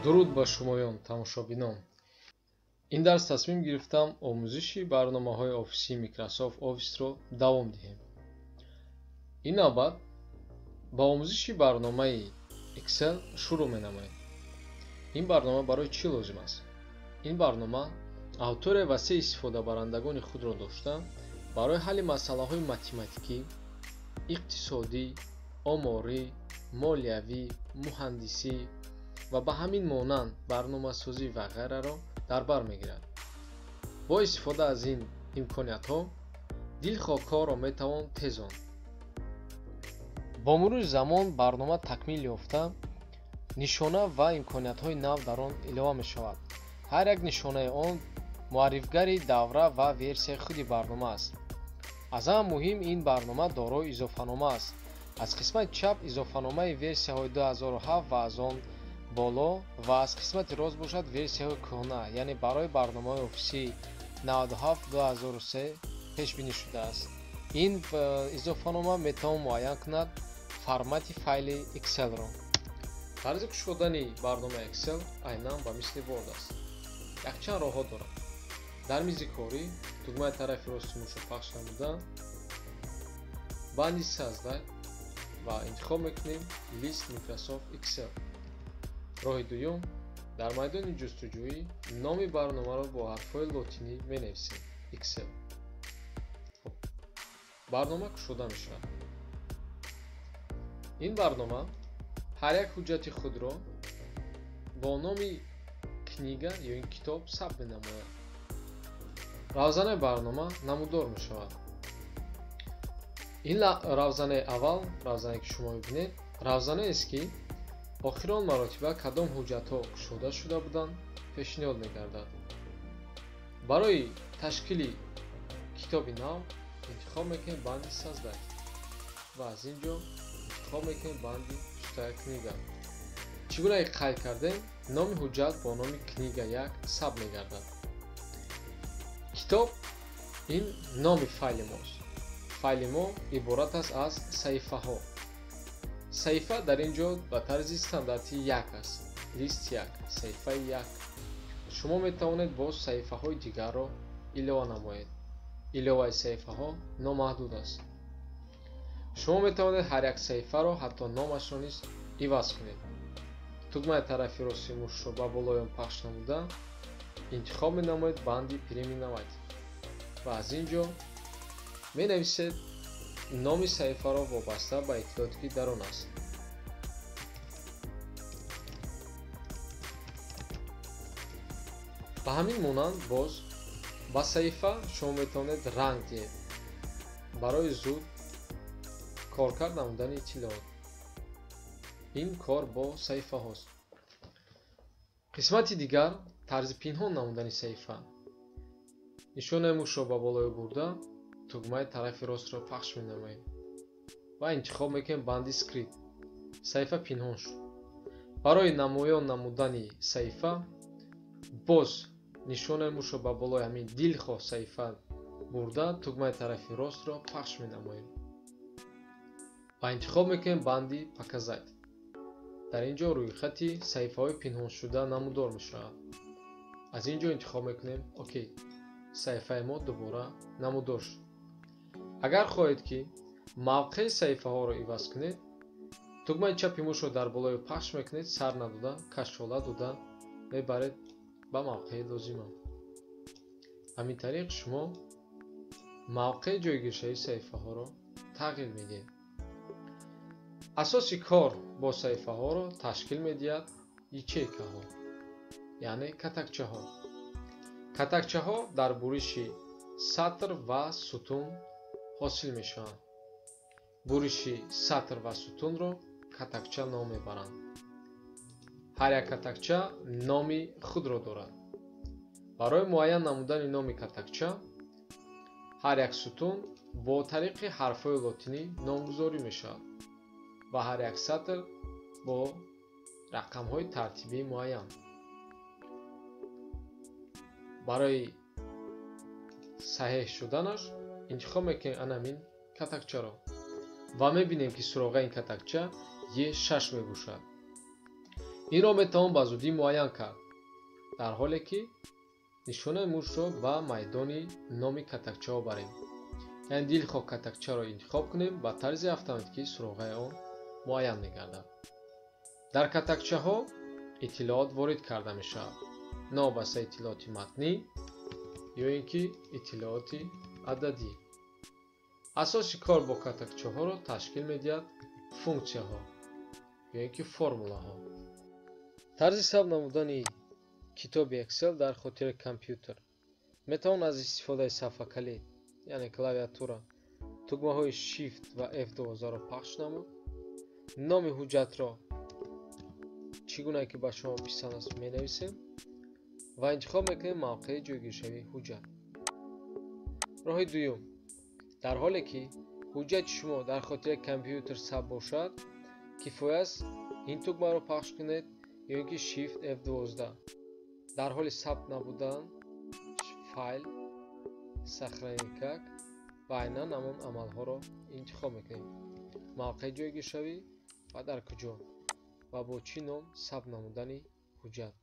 Дуруд ба шумоён, тамошобинон. Ин дарс тасмим гирифтам омӯзиши барномаҳои офисии Microsoft Office-ро давом диҳем. Ин навбат ба омӯзиши барномаи Excel шурӯъ менамоем. Ин барнома барои чӣ лозим аст? Ин барнома аудиторияи васеи истифодабарандагони худро дошта, барои ҳалли масъалаҳои математикӣ, иқтисодӣ, оморӣ, молиявӣ, муҳандисӣ ва ба ҳамин монанд барномасозӣ ва ғайраро дар бар мегирад. Бо истифода аз ин имкониятҳо дилхоҳ корро метавон тезонд. Бо мурури замон барнома такмил ёфта, нишона ва имкониятҳои нав дар он илова мешавад. Ҳар як нишонаи он муаррифгари давра ва версияи худи барнома аст. Аз ҳама муҳим ин барнома дорои изофанома аст. Аз қисмати чап изофаномаи версияҳои 2007 ва аз он боло ва аз қисмати рост бошад версияҳои кӯҳна, яъне барои барномаҳои офисии 97-2003 пешбинӣ шудааст. Ин изофанома метавон муайян кунад формати файли Excel-ро. Тарзи кушодани барномаи Excel айнан ба мисли Word аст. Якчанд роҳҳо дорад. Дар мизи корӣ тугмаи тарафи рости мушро пахш намуда, банди Создать ва интихоб мекунем Лист Microsoft Excel. Роҳи дуюм, дар майдони ҷустуҷӯӣ номи барномаро бо ҳарфҳои лотинӣ менависем Excel. Хуб, барнома кушода мешавад. Ин барнома ҳар як ҳуҷҷати худро бо номи книга ё ин китоб сабт менамояд. Равзанаи барнома намудор мешавад. Ин равзанаи аввал, равзанае ки шумо мебинед, равзанаест ки охирон маротиба кадом ҳуҷҷатҳо кушода шуда буданд пешниҳод мегардад. Барои ташкили китоби нав интихоб мекунем банди Создать ва аз ин ҷо интихоб мекунем банди Пустая книга. Чӣ гуна қайд кардем, номи ҳуҷҷат бо номи книга 1 сабт мегардад. Китоб ин номи файли мост. Файли мо иборат аст аз саҳифаҳо. Саҳифа дар ин ҷо ба тарзи стандартӣ 1 аст. Лист 1, саҳифаи 1. Шумо метавонед боз саҳифаҳои дигарро илова намоед. Иловаи саҳифаҳо номаҳдуд аст. Шумо метавонед ҳар як саҳифаро ҳатто номашро низ иваз кунед. Тугмаи тарафи рости мушро ба болои он пахш намуда, интихоб менамоед банди Переименовать ва аз ин ҷо менависед номи саҳифаро вобаста ба иттилооте ки дар он аст. Ба ҳамин монанд боз ба саҳифа шумо метавонед ранг диҳед барои зуд коркард намудани иттилоот. Ин кор бо саҳифаҳост. Қисмати дигар тарзи пинҳон намудани саҳифа. Нишонаи мушро ба болои бурда, тугмаи тарафи ростро пахш менамоем ва интихоб мекунем банди Скрит. Саҳифа пинҳон шуд. Барои намоён намудани саҳифа боз нишонаи мушро ба болои ҳамин дилхоҳ саҳифа бурда, тугмаи тарафи ростро пахш менамоем ва интихоб мекунем банди Показать. Дар ин ҷо рӯйхати саҳифаҳои пинҳоншуда намудор мешавад. Аз ин ҷо интихоб мекунем ОК. Саҳифаи мо дубора намудор шуд. Агар хоҳед ки мавқеи саҳифаҳоро иваз кунед, тугмаи чапи мушро дар болои пахш мекунед, сар надода, кашола дода мебаред ба мавқеи лозима. Ҳамин тариқ шумо мавқеи ҷойгиршавии саҳифаҳоро тағйир медиҳед. Асоси кор бо саҳифаҳоро ташкил медиҳад ячейкаҳо, яъне катакчаҳо. Катакчаҳо дар буриши сатр ва сутун ҳосил мешаванд. Буриши сатр ва сутунро катакча ном мебаранд. Ҳар як катакча номи худро дорад. Барои муайян намудани номи катакча ҳар як сутун бо тариқи ҳарфҳои лотинӣ номгузорӣ мешавад ва ҳар як сатр бо рақамҳои тартибии муайян. Барои саҳеҳ шуданаш интихоб мекунем ана ҳамин катакчаро ва мебинем ки суроғаи ин катакча Е6 мебошад. Инро метавон ба зудӣ муайян кард, дар ҳоле ки нишонаи мушро ба майдони номи катакчаҳо барем. Яъне дилхоҳ катакчаро интихоб кунем, ба тарзи автоматикӣ суроғаи он муайян мегардад. Дар катакчаҳо иттилоот ворид карда мешавад, новобаста иттилооти матнӣ ё ин ки иттилооти ададӣ. Асоси кор бо катакчаҳоро ташкил медиҳад функсияҳо ё ин ки формулаҳо. Тарзи сабт намудани китоби Excel дар хотираи компютер метавон аз истифодаи сафҳакалид, яъне клавиатура, тугмаҳои Shift ва F12-ро пахш намуд. Номи ҳуҷҷатро чӣ гуна ки ба шумо писанд аст менависем ва интихоб мекунем мавқеи ҷойгиршавии ҳуҷҷат. Роҳи дуюм: дар ҳоле ки ҳуҷҷати шумо дар хотираи компютер сабт бошад, кифоя аст ин тугмаро пахш кунед ё ин ки Shift F12. Дар ҳоли сабт набудан Файл, Сохранить как ва айнан ҳамон амалҳоро интихоб мекунем: мавқеи ҷойгиршавӣ ва дар куҷо ва бо чӣ ном сабт намудани ҳуҷҷат.